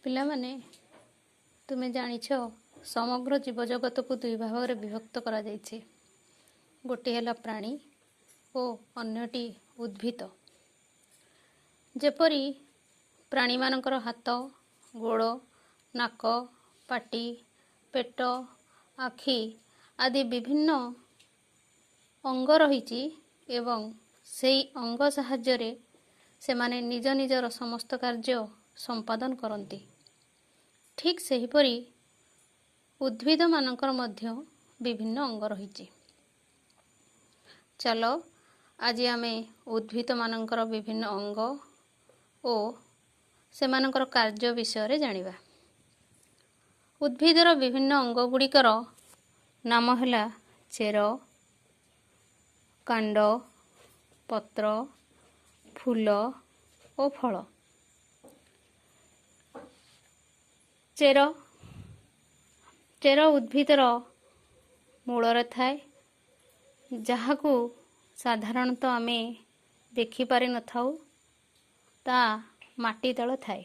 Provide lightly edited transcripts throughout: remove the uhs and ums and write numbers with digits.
ପିଲାମାନେ, ତୁମେ ଜାଣିଛ, ସମଗ୍ର ଜୀବଜଗତକୁ ଦୁଇ ଭାଗରେ ବିଭକ୍ତ କରାଯାଇଛି। ଗୋଟିଏ ହେଲା ପ୍ରାଣୀ ଓ ଅନ୍ୟଟି ଉଦ୍ଭିଦ। ଯେପରି ପ୍ରାଣୀମାନଙ୍କର ହାତ, ଗୋଡ଼, ନାକ, ପାଟି, ପେଟ, ଆଖି ଆଦି ବିଭିନ୍ନ ଅଙ୍ଗ ରହିଛି ଏବଂ ସେଇ ଅଙ୍ଗ ସାହାଯ୍ୟରେ ସେମାନେ ନିଜ ନିଜର ସମସ୍ତ କାର୍ଯ୍ୟ ସମ୍ପାଦନ କରନ୍ତି, ଠିକ୍ ସେହିପରି ଉଦ୍ଭିଦମାନଙ୍କର ମଧ୍ୟ ବିଭିନ୍ନ ଅଙ୍ଗ ରହିଛି। ଚାଲ, ଆଜି ଆମେ ଉଦ୍ଭିଦମାନଙ୍କର ବିଭିନ୍ନ ଅଙ୍ଗ ଓ ସେମାନଙ୍କର କାର୍ଯ୍ୟ ବିଷୟରେ ଜାଣିବା। ଉଦ୍ଭିଦର ବିଭିନ୍ନ ଅଙ୍ଗ ଗୁଡ଼ିକର ନାମ ହେଲା ଚେର, କାଣ୍ଡ, ପତ୍ର, ଫୁଲ ଓ ଫଳ। ଚେର। ଚେର ଉଦ୍ଭିଦର ମୂଳରେ ଥାଏ, ଯାହାକୁ ସାଧାରଣତଃ ଆମେ ଦେଖିପାରିନଥାଉ। ତା ମାଟି ତଳେ ଥାଏ।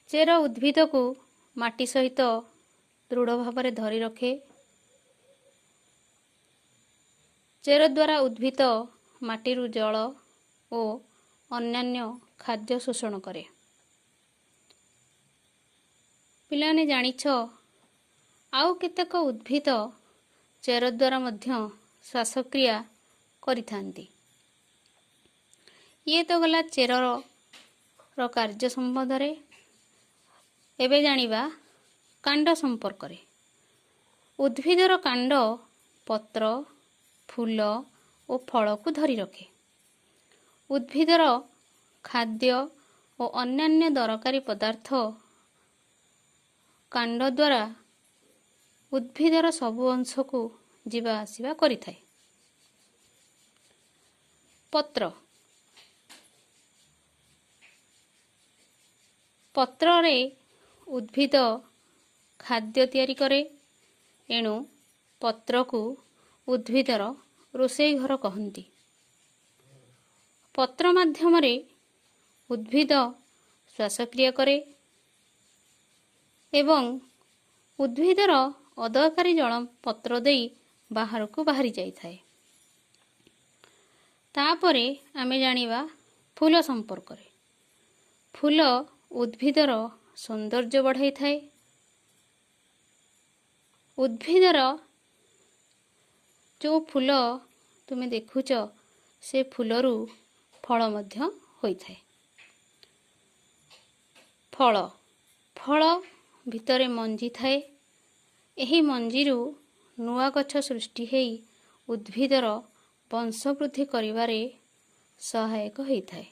ଚେର ଉଦ୍ଭିଦକୁ ମାଟି ସହିତ ଦୃଢ଼ ଭାବରେ ଧରି ରଖେ। ଚେର ଦ୍ୱାରା ଉଦ୍ଭିଦ ମାଟିରୁ ଜଳ ଓ ଅନ୍ୟାନ୍ୟ ଖାଦ୍ୟ ଶୋଷଣ କରେ। ପିଲାମାନେ, ଜାଣିଛ, ଆଉ କେତେକ ଉଦ୍ଭିଦ ଚେର ଦ୍ୱାରା ମଧ୍ୟ ଶ୍ୱାସକ୍ରିୟା କରିଥାନ୍ତି। ଇଏ ତ ଗଲା ଚେରର କାର୍ଯ୍ୟ ସମ୍ବନ୍ଧରେ। ଏବେ ଜାଣିବା କାଣ୍ଡ ସମ୍ପର୍କରେ। ଉଦ୍ଭିଦର କାଣ୍ଡ ପତ୍ର, ଫୁଲ ଓ ଫଳକୁ ଧରି ରଖେ। ଉଦ୍ଭିଦର ଖାଦ୍ୟ ଓ ଅନ୍ୟାନ୍ୟ ଦରକାରୀ ପଦାର୍ଥ କାଣ୍ଡ ଦ୍ୱାରା ଉଦ୍ଭିଦର ସବୁ ଅଂଶକୁ ଯିବା ଆସିବା କରିଥାଏ। ପତ୍ର। ପତ୍ରରେ ଉଦ୍ଭିଦ ଖାଦ୍ୟ ତିଆରି କରେ। ଏଣୁ ପତ୍ରକୁ ଉଦ୍ଭିଦର ରୋଷେଇ ଘର କହନ୍ତି। ପତ୍ର ମାଧ୍ୟମରେ ଉଦ୍ଭିଦ ଶ୍ୱାସକ୍ରିୟା କରେ ଏବଂ ଉଦ୍ଭିଦର ଅଦରକାରୀ ଜଳ ପତ୍ର ଦେଇ ବାହାରକୁ ବାହାରି ଯାଇଥାଏ। ତାପରେ ଆମେ ଜାଣିବା ଫୁଲ ସମ୍ପର୍କରେ। ଫୁଲ ଉଦ୍ଭିଦର ସୌନ୍ଦର୍ଯ୍ୟ ବଢ଼ାଇଥାଏ। ଉଦ୍ଭିଦର ଯେଉଁ ଫୁଲ ତୁମେ ଦେଖୁଛ, ସେ ଫୁଲରୁ ଫଳ ମଧ୍ୟ ହୋଇଥାଏ। ଫଳ ଭିତରେ ମଞ୍ଜି ଥାଏ। ଏହି ମଞ୍ଜିରୁ ନୂଆ ଗଛ ସୃଷ୍ଟି ହେଇ ଉଦ୍ଭିଦର ବଂଶବୃଦ୍ଧି କରିବାରେ ସହାୟକ ହୋଇଥାଏ।